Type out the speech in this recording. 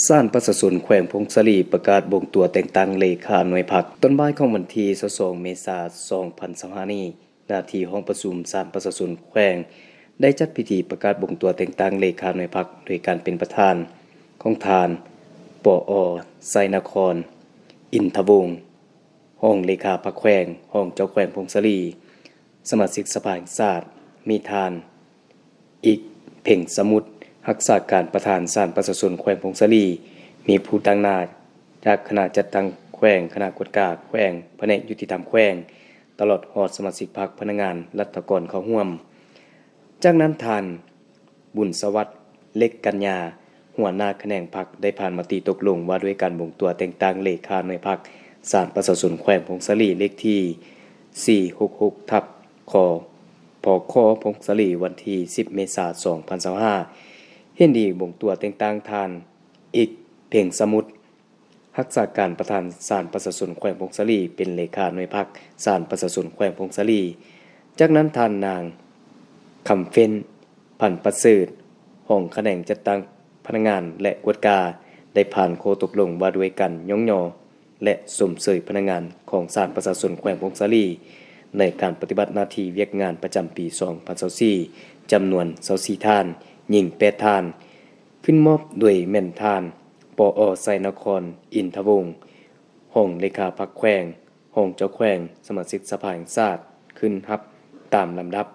ສານປະຊາຊົນແຂວງຜົ້ງສາລີປະກາດບົ່ງຕົວແຕ່ງຕັ້ງເລຂາໜ່ວຍພັກ. ຕອນບ່າຍຂອງວັນທີຊາວສອງ ເມສາ ສອງພັນຊາວຫ້ານີ້, ໜ້າທີ່ຫ້ອງປະຊຸມສານປະຊາຊົນແຂວງ ໄດ້ຈັດພິທີປະກາດບົ່ງຕົວແຕ່ງຕັ້ງເລຂາໜ່ວຍພັກ ໂດຍການເປັນປະທານຂອງທ່ານ ປອ ໄຊນະຄອນ ອິນທະວົງ ຮອງເລຂາພັກແຂວງ, ຮອງເຈົ້າແຂວງຜົ້ງສາລີ, ສະມາຊິກສະພາແຫ່ງຊາດ, ມີທ່ານ ອິກ ເພັງສະໝຸດ ຮັກສາການປະທານສານປະຊາຊົນແຂວງຜົ້ງສາລີ, ມີຜູ້ຕາງໜ້າຈາກຄະນະຈັດຕັ້ງແຂວງ, ຄະນະກວດກາແຂວງ, ພະແນກຍຸຕິທຳແຂວງ, ຕະຫຼອດຮອດສະມາຊິກພັກ, ພະນັກງານ, ລັດຖະກອນເຂົ້າຮ່ວມ. ຈາກນັ້ນທ່ານ ບຸນສະຫວັດ ເລັກກັນຍາ ຫົວໜ້າຂະແໜງພັກ ໄດ້ຜ່ານມະຕິຕົກລົງວ່າດ້ວຍການບົ່ງຕົວແຕ່ງຕັ້ງເລຂາໜ່ວຍພັກສານປະຊາຊົນແຂວງຜົ້ງສາລີ ເລກທີສີ່ຫົກຫົກ ທັບ ຄ ພຂ ຜົ້ງສາລີ ວັນທີສິບ ເມສາ ສອງພັນຊາວຫ້າ, ເຫັນດີບົ່ງຕົວແຕ່ງຕັ້ງທ່ານ ອິກ ເພັງສະໝຸດ ຮັກສາການປະທານສານປະຊາຊົນແຂວງຜົ້ງສາລີ ເປັນເລຂາໜ່ວຍພັກສານປະຊາຊົນແຂວງຜົ້ງສາລີ. ຈາກນັ້ນທ່ານນາງ ຄຳເຟັນ ພັນປະເສີດ ຮອງຂະແໜງຈັດຕັ້ງພະນັກງານ ແລະ ກວດກາ ໄດ້ຜ່ານຂໍ້ຕົກລົງວ່າດ້ວຍການຍ້ອງຍໍ ແລະ ຊົມເຊີຍພະນັກງານຂອງສານປະຊາຊົນແຂວງຜົ້ງສາລີ ໃນການປະຕິບັດໜ້າທີ່ວຽກງານປະຈຳປີສອງພັນຊາວສີ່ ຈຳນວນຊາວສີ່ທ່ານ, ຍິງແປດທ່ານ, ຂຶ້ນມອບໂດຍແມ່ນທ່ານ ປອ ໄຊນະຄອນ ອິນທະວົງ ຮອງເລຂາພັກແຂວງ, ຮອງເຈົ້າແຂວງ, ສະມາຊິກສະພາແຫ່ງຊາດ ຂຶ້ນຮັບຕາມລຳດັບ.